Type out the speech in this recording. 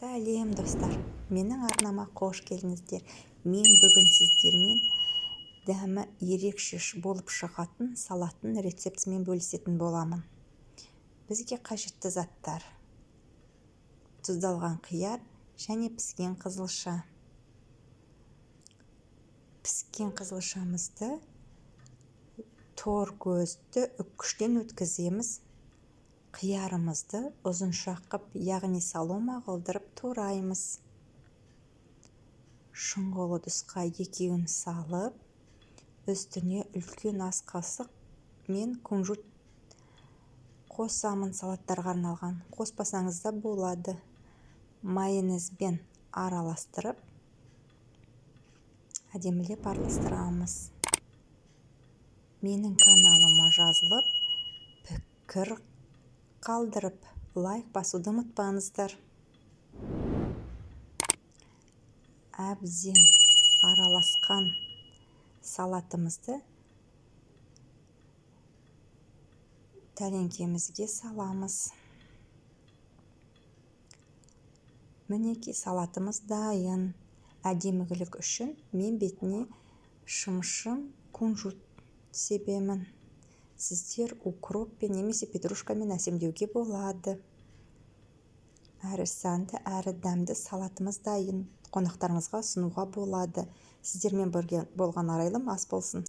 Сәлем, достар! Менің арнама қош келдіңіздер! Мен бүгін сіздермен дәмі ерекше болып шығатын салаттың рецептімен бөлісетін боламын. Бізге қажетті заттар: тұздалған қияр және піскен қызылша. Піскен қызылшамызды тор көзді үккіштен өткіземіз. Қиярымызды ұзынша қып, яғни солома қылдырып тураймыз. Шұңғыл ыдысқа екеуін салып, үстіне үлкен ас қасық мен кунжут қосамын, салаттарға арналған. Қоспасаңыз да болады. Майонезбен араластырып, әдемілеп араластырамыз. Менің каналыма жазылып, пікір қалдырып, лайк басуды ұмытпаңыздар. Әбден араласқан салатымызды тәлеңкемізге саламыз. Мінекей, салатымыз дайын. Әдемілік үшін мен бетіне шымшым кунжут себемін. Сіздер укроппен немесе петрушкамен әсемдеуге болады. Әрі сәнді, әрі дәмді салатымыз дайын. Қонақтарыңызға ұсынуға болады. Сіздермен бірге болған Арайлым. Ас болсын!